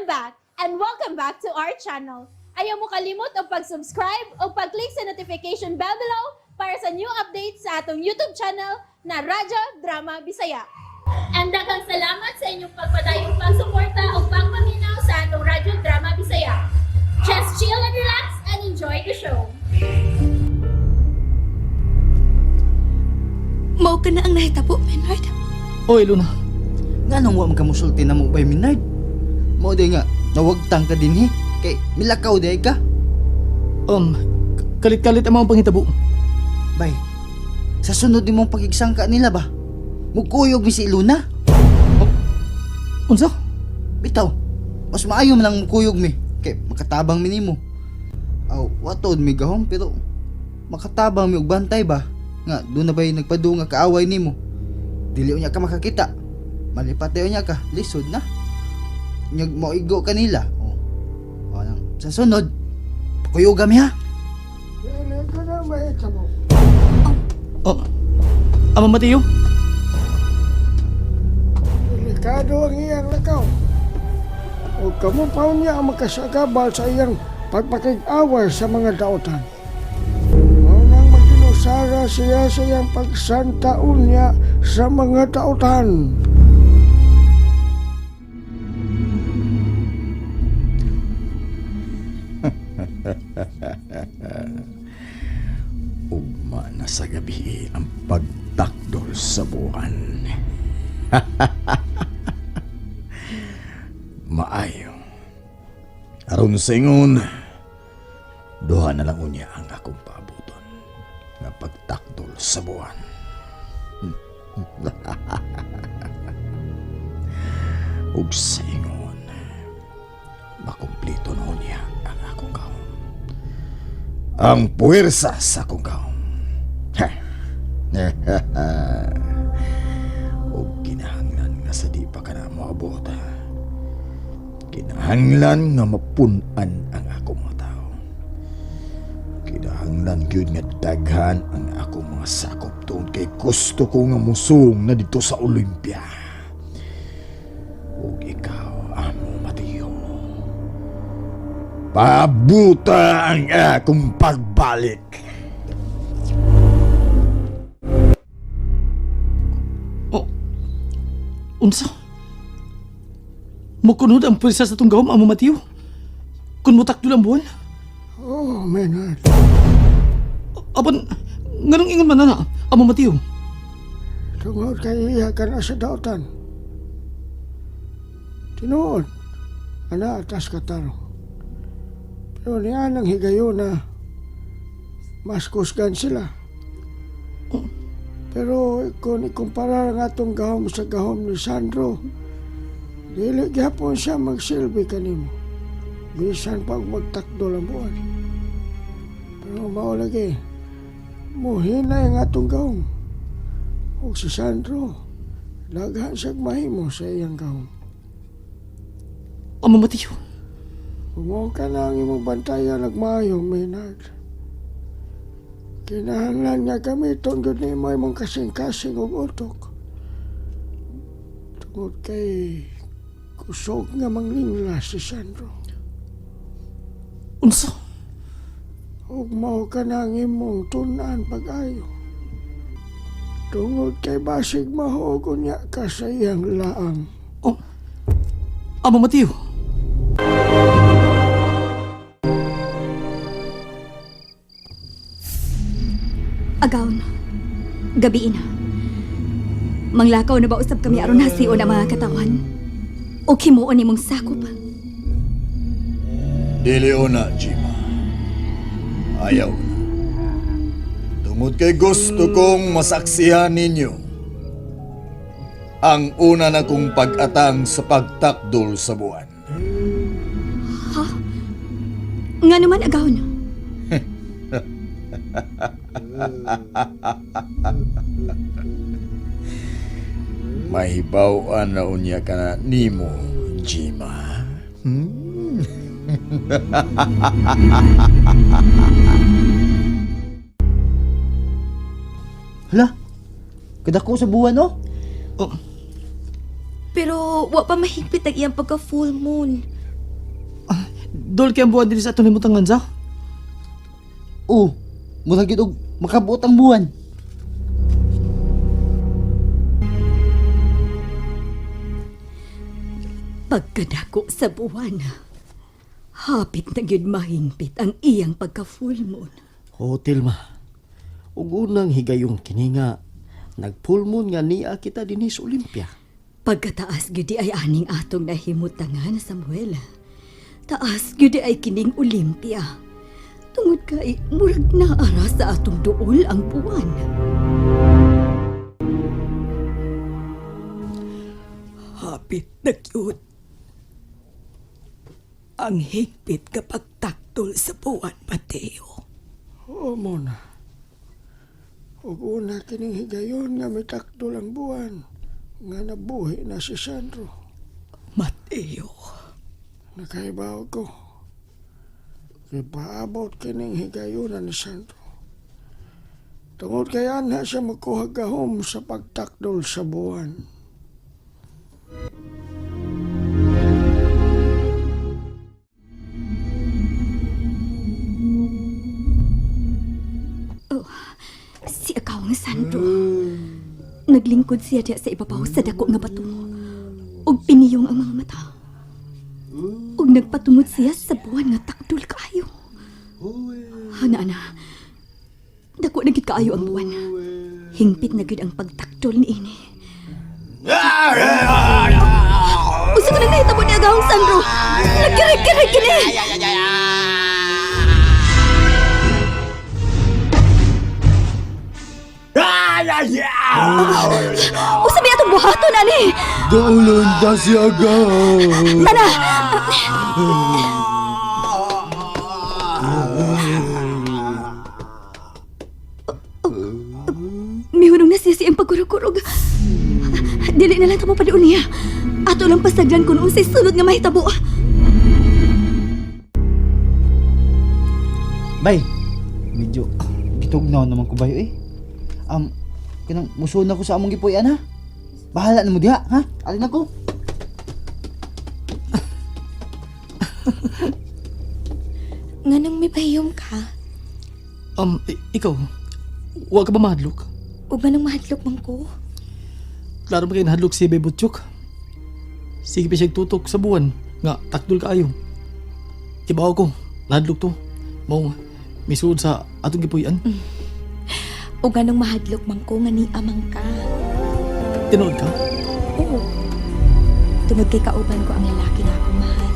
I'm back and welcome back to our channel. Ayaw mo kalimot og pag-subscribe o pag-click sa notification bell below para sa new updates sa atong YouTube channel na Radyo Drama Bisaya. And daghang salamat sa inyong pagpadayong pagsuporta o pagpaminaw sa atong Radyo Drama Bisaya. Just chill and relax and enjoy the show. Mao ka na ang nahitabo, Menard. Oy, Luna. Nga nang wa man ka musulti na mo bay Minard. Mao day nga nawagtang ka dinhi kay milakaw day ka. Kalit-kalit ang mga panghitabo. Bay. Sa sunod nimong pagigsangka nila ba? Mukuyog mi si Luna. Unsa? Bitaw. Mas maayo man lang mukuyog mi kay makatabang mi nimo. Aw, watod mi gahom pero makatabang mi og bantay ba? Nga doon na ba'y nagpadung nga kaaway nimo. Dili unya ka makakita. Malipat dayon niya ka, lisod na. Nyag moigo kanila. Oh. O nang sa sunod, pakuyog mi ha. Dili ko na mahitabo. Oh. Ama Mateo? Delikado ang iyang lakaw. O kamo pa niya ang makasagabal sa iyang pagpakig-away sa mga daotan. Mao nang magtinusara siya sa iyang pagsantaon niya sa mga daotan. Ugma na sa gabi ang pagtakdol sa buwan. Maayo. Aron sa ingon, duha na lang unya ang akong paabuton nga pagtakdol sa buwan. Ug sa ingon, makumplito na unya ang akong gahom. Ang puwersa sa akong gahom. Ha. Ug kinahanglan nga sa di pa ka na moabot. Ha. Kinahanglan nga mapun-an ang akong mga tao. Kinahanglan gyud nga daghan ang akong mga sakop tungod kay gusto ko nga musung na dito sa Olympia. Ug ikaw, amo Mateo. Pabuta ang akong pagbalik. Oh. Unsa? Mukunod ang pwersa sa tong gahom, Amo Mateo? Kun mutakdol ang buwan? Oh, Menard. Apan, nganong ingon man na, Amo Mateo? Tungod kay iya ka na sa daotan. Tinuod, ana atas katarong. Pero niya nang higayon na mas kusgan sila. Pero kung ikumpara ang atong gahom sa gahom ni Sandro, dili gyapon siya magsilbi kanimo. Bisan pag magtakdo ang buwan. Pero mao lagi, muhinay ang atong gahom. Ug si Sandro, daghan siyang mahimo sa iyang gahom. Amo Mateo. Kung ka na ang imong bantayan nagmayo, Maynard. Kinahanglan nga gamiton gud nimo imong kasing-kasing ug utok. Tungod kay kusog nga manglingla si Sandro. Unsa? Ug mao ka na ang imong tun-an pag-ayo. Tungod kay basig mahuog unya ka sa iyang laang. Oh. Amo Mateo. Agaon. Gabi na. Manglakaw na ba usab kami aron hasion ang mga katawan? O himuon nimong sakop? Dili na, Jima. Ayaw na. Tungod kay gusto kong masaksihan ninyo ang una na kong pag-atang sa pagtakdol sa buwan. Ha? Nga naman, Agaon. Mahibaw-an na unya ka na nimo, Jima. Hmm? Hala. Kadako sa buwan oh. Oh, Pero wa pa mahigpit ang iyang pagka full moon. Dol kay ang buwan diri sa atong limutangan sa. Oh, murag gyud og makabuot ang buwan. Pagkadako sa buwan, hapit na gyud mahingpit ang iyang pagka-full moon. Hotel ma. Ug unang higayong kini nga nagpulmon nga niya kita dinhi sa Olympia. Pagkataas gyud di ay aning atong nahimutangan, Samuel. Taas gyud di ay kining Olympia. Tungod kay murag naara sa atong duol ang buwan. Hapit na cute. Ang higpit kapag taktol sa buwan, Mateo. Oo mo na. Ug una kining higayon nga mitakdol ang buwan nga nabuhi na si Sandro. Mateo, Nakaibaw ko. Kay paabot kining higayonan ni Sandro. Tungod kay anha siya makuha gahom sa pagtakdol sa buwan. Si Akawang Sandro. Naglingkod siya diya sa ibabaw sa dako nga bato. Ug piniyong ang mga mata. Ug nagpatumod siya sa buwan nga takdol kaayo. Ana ana. Dako na gid kaayo ang buwan. Hingpit na gid ang pagtakdol niini. Usa ka nang nahitabo ni Agawang Sandro. Nagkirig-kirig kini. Usa may atong buhaton ani. Daulon ta siya gahom. Tara. Mihunong na siya siyang pagkurog-kurog. Dili na lang tamo paliun niya. Ato lang pasagdan kung unsay sunod nga mahitabo. Bay, medyo gitugnaw naman ko bayo eh. Kanang musuon ako sa among gipuy-an ha. Bahala na mo diha ha. Alin ako. Nganong may pahiyom ka? Ikaw, wa ka ba mahadlok? Ug nganong mahadlok man ko? Klaro ba kay nahadlok si Bebot Chuk? Sige pa siya tutok sa buwan nga takdol kaayo. Kibaw ko, nahadlok to. Mao misuod sa atong gipuy-an. Ug nganong mahadlok man ko nga ni amang ka? Tinuod ka? Oo. Tungod kay kauban ko ang lalaki nga akong mahal.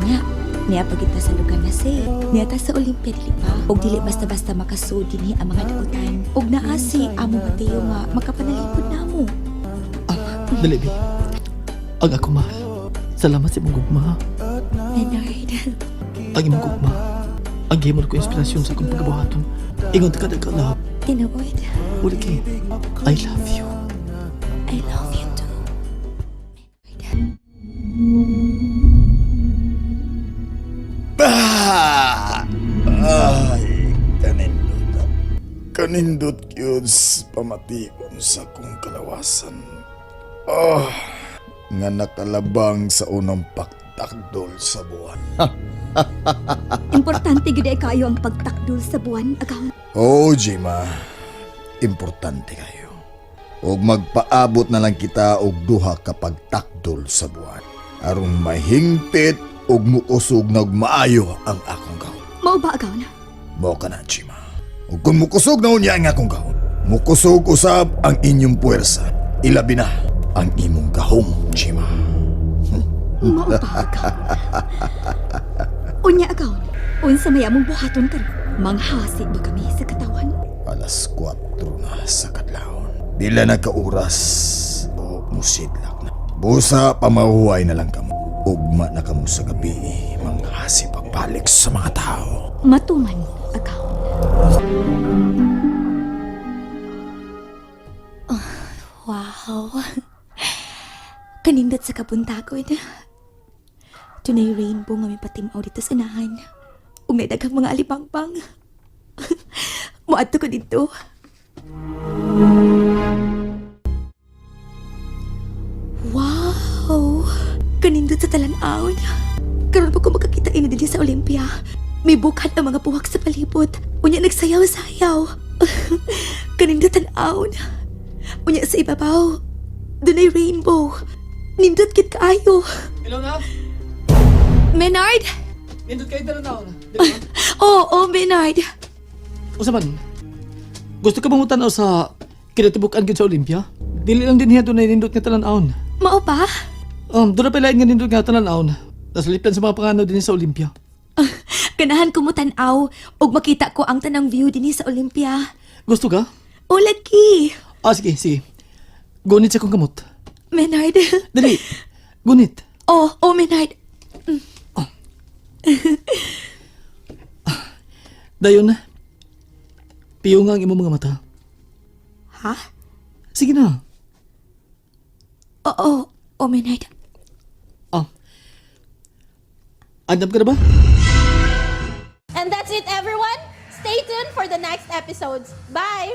Nya, niya pagita sa lugar na safe. Niya ta sa Olympia dili pa. Ug dili basta-basta makasuod dinhi ang mga daotan. Ug naa si amo Mateo nga makapanalipod namo. Dali, Bi. Ang ako mahal. Salamat sa imong gugma. Leonard, Ang imong gugma. Ang gihimon ko inspirasyon sa akong pagkabuhaton. Ingon ka ka love. tinuod. Uli kay, I love you. I love you too. Bah! Ay, kanindot. Kanindot yun pamation sa kong kalawasan. Oh, nga nakalabang sa unang paktakdol sa buwan. Importante gid ay kaayo ang pagtakdol sa buwan, Agaw. Oo, Jima. Importante kayo. Og magpaabot na lang kita og duha kapag takdol sa buwan. Aron mahingpit og mukusog na og maayo ang akong gahom. Mao ba Agaw na? Mao ka na, Jima. Ug kung mukusog na unya ang akong gahom, mukusog usab ang inyong puwersa. Ilabi na ang imong gahom, Jima. Mao ba Agaw? Unya Agaw, unsa may among buhaton karon? Manghasi ba kami sa katawan? Alas 4 na sa kadlawon. Pila na ka oras o musidlak na. Busa pamahuway na lang kamo. Ugma na kamo sa gabi, manghasi pagbalik sa mga tao. Matuman, Agaw. Wow. Kanindot sa kabuntagon. Tunay rainbow nga may patimaw dito sa unahan. Ug may daghang mga alipangpang. Muadto ko dito. Wow! Kanindot sa talan-awon. Karon pa ko makakita ini dili. May bukat ang mga buwak sa palibot. Unya nagsayaw-sayaw. Kanindot tan-awon. Unya sa ibabaw, dunay rainbow. Nindot kit kaayo. Hello na. Menard? Nindot kayo talan-awon. Oo, oh, Menard. Usa man. Gusto ka bang tanaw sa kinatibuk-an gyud sa Olympia? Dili lang din hiya dunay nindot nga talan-awon. Mao pa? Doon na pala nga nindot nga talan-awon. Nasalipdan sa mga pangano din sa Olympia. Ganahan ko mo tan-aw ug makita ko ang tanang view dinhi sa Olympia. Gusto ka? O lagi. Ah, sige, sige. Gunit sa kong kamot. Menard. Dali. Gunit. Oh, Menard. Dayon na. Piyo nga ang imong mga mata. Ha? Sige na. Oo, oh, Menard. Ah. Andam ka na ba? And that's it, everyone. Stay tuned for the next episodes. Bye!